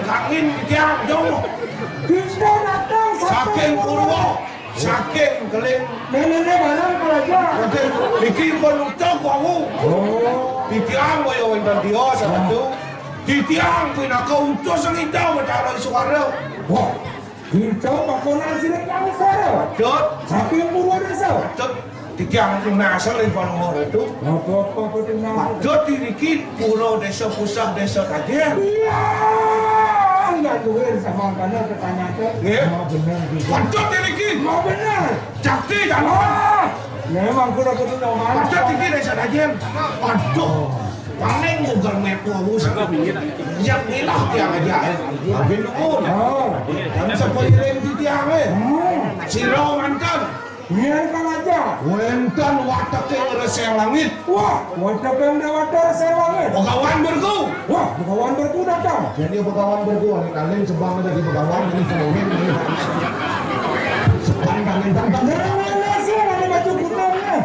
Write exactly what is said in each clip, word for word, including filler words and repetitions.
Angin titiang, jauh. Kita datang saking Purwa, saking Keling. Nenek barang pelajar. Oke, niki pun utuh wau. Oh. Titiang kaya wénten tios, Ratu. Titiang pinaka utusan Ida Batara Iswara. Wah, kita pakonan sirik yang Iswara. Betul. Saking Purwa Desa. Betul. Titiang pun asal ring Palungguh Ratu. Apa-apa betul. Betul, niki Pura Desa Pusah, Desa Tajen. Iya, nggak duit sama karena pertanyaan. Nggih. Mau bener gitu. Betul, niki. Mau bener. Cakti, kan? Wah, memang kudu kudu nomor. Betul, niki Desa Tajen. Aduh. Paling ugal metu aku sama. Yang ngilah tiang aja. Tapi nunggu. Oh. Dan sepiring di tiang, eh. Hmm. Sira manten. Biarkan aja. Wénten wateking Resi Langit. Wah, wateking Dewata Resi Langit. Begawan Bergu. Wah, Begawan Bergu datang. Jadi Begawan Bergu, alin-alin sebang dari Begawan, ini sebangin, ini. Sebang, alin, tang, tang. Jangan nasi, ada baju kutemnya.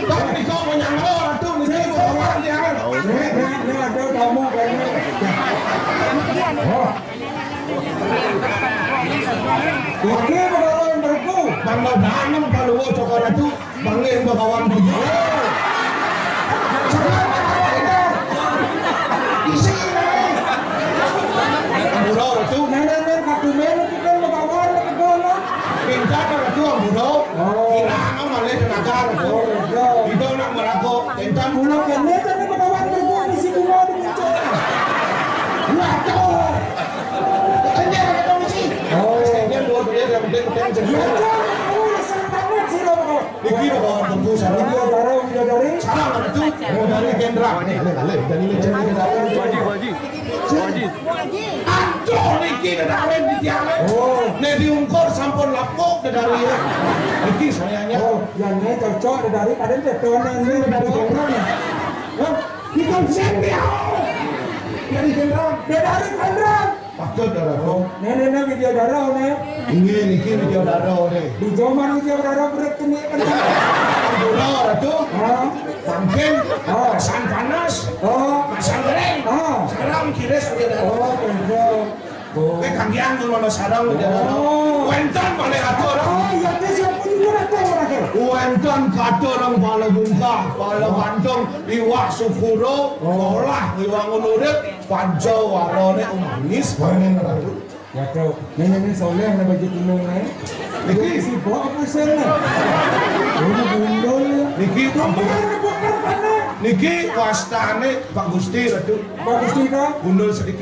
Tapi di kau menyangka, Ratu, di sini Begawan, ya. Ini, ini, ini ada tamu kayaknya. Oh. Oke, Begawan Bergu. Bang Danem kalau mau coba Ratu, panggil Begawan Bergu. Isi. Ampura, Ratu. Nenek-nenek, katumen, kita Begawan, kita. Pinta, Ratu, ampura. Oh. Kirang, malih tenaga, Ratu. Oh, iya. Kita nak merago, entan. Pulang kene, tapi Begawan Bergu, isi bunga di muncul. Waduh. Enggak ada polisi. Oh. Saya buat dia yang penting, penting, penting. Niki Begawan Bergu sareng. Widadari, widadari. Sareng Ratu, widadari Kendra. Nih, nih, nih, dari ini jadi widadari. Bu Haji, Bu Haji. Bu Haji. Aduh, niki widadari di tiang. Oh. Nek diungkur sampun lapuk widadari ya. Niki sayangnya. Oh, yang ini cocok widadari, kadang cetonan nih, widadari Kendra. Hah? Kita siap ya. Widadari Kendra. Widadari Kendra. Patut, Ratu. Nih, nih, nih, Widyadara, nih. Inggih, niki Widyadara, nih. Di zaman Widyadara berat kena kena. Ampura, Ratu. Hah? Mangkin, hah? Pasang panas. Hah? Pasang kering. Hah? Sareng kiris Widyadara. Oh, bener. Oh. Kowe kanggiang ngono sareng Widyadara. Oh. Wénten malih atur. Oh, iya, dia siapa juga datang, Ratu? Wénten katur ring Pala Bungkah, Pala Bantung, Iwak Sukura, oh. Olah, Iwak Ngunurip. Panca warnane manis, wangi, Ratu. Waduh, ini, ini soleh nih baju kuning nih. Niki sibuk apa sih nih? Ini gundul ya. Niki bukan, bukan, bukan. Niki wastane Pak Gusti, Ratu. Pak Gusti, Kak? Gundul sedikit.